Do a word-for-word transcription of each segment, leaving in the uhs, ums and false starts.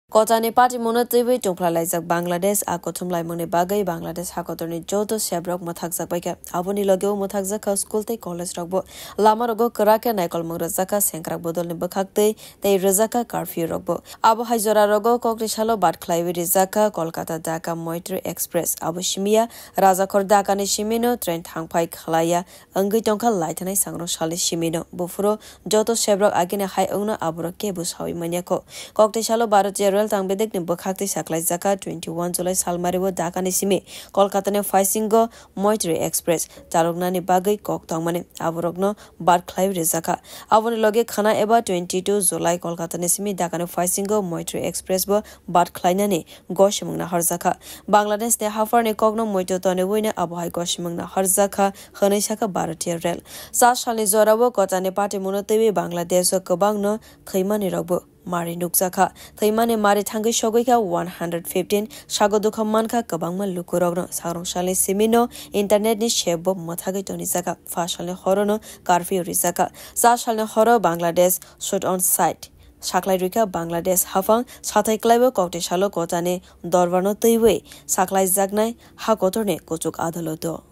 Kotani patimungno twiwi tungphla laijak Bangladesh. A kuthum laimungni bagwi Bangladesh hakotorni joto sebrok mwthakjak baikha. Aboni logeo mwthakjak kha school tei college rokbo. Lama rogo kwrak khe naikolmung rwjak kha sengkrak bodolni bwkhak twi tei rwjak kha curfew rokbo. Abo hai jora rogo kokni salo bat khlaiwi rijak kha Kolkata Dhaka Moitri Express. Abo simiya Rajakhor Dhaka ni simino train thangphai khlaiya wngwi tongkha laithanai sangrong salni simino. Buphuru joto sebrok agini hai wngno aborok kebo sawi manya kho. Kokti salo Bharatiya Rail tangbedekni bwkhak tei saklaijak kha twenty one July salmario Dhaka ni simi Kolkata ni phaisingo Moitri Express chaloknani bagwi kok tongmani aborokno bat khlaiwi rijak kha. Aboni loge khana eba twenty two July Kolkata ni simi Dhaka ni phaisingo Moitri Express bo bat khlainani gosimung naharjak kha. Bangladesh ni hapharni kokno muitu tonwi abo hai gosimung naharjak kha, hwnwi sakha Bharatiya Rail. Cha salni jorao Kotani patimungno twiwi Bangladesh o kwbangno thwimani rokbo mari nukjak kha. Thwimani mari thangwi sogwi kha one hundred fifteen, sago dukha mankha kwbangma lukurokno. Sangrong salni simino internet ni sep bo mwthagwi tonijak kha. Pha salni horono curfew rijak kha. Cha salni horo Bangladesh shoot on sight saklai rwkha Bangladesh haphang sathai klaiwi kokti salo Kotani dorbarno twiwi saklaijaknai ha kotorni kuchuk adaloto.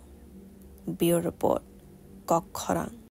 Bureau Report, Kok Khorang.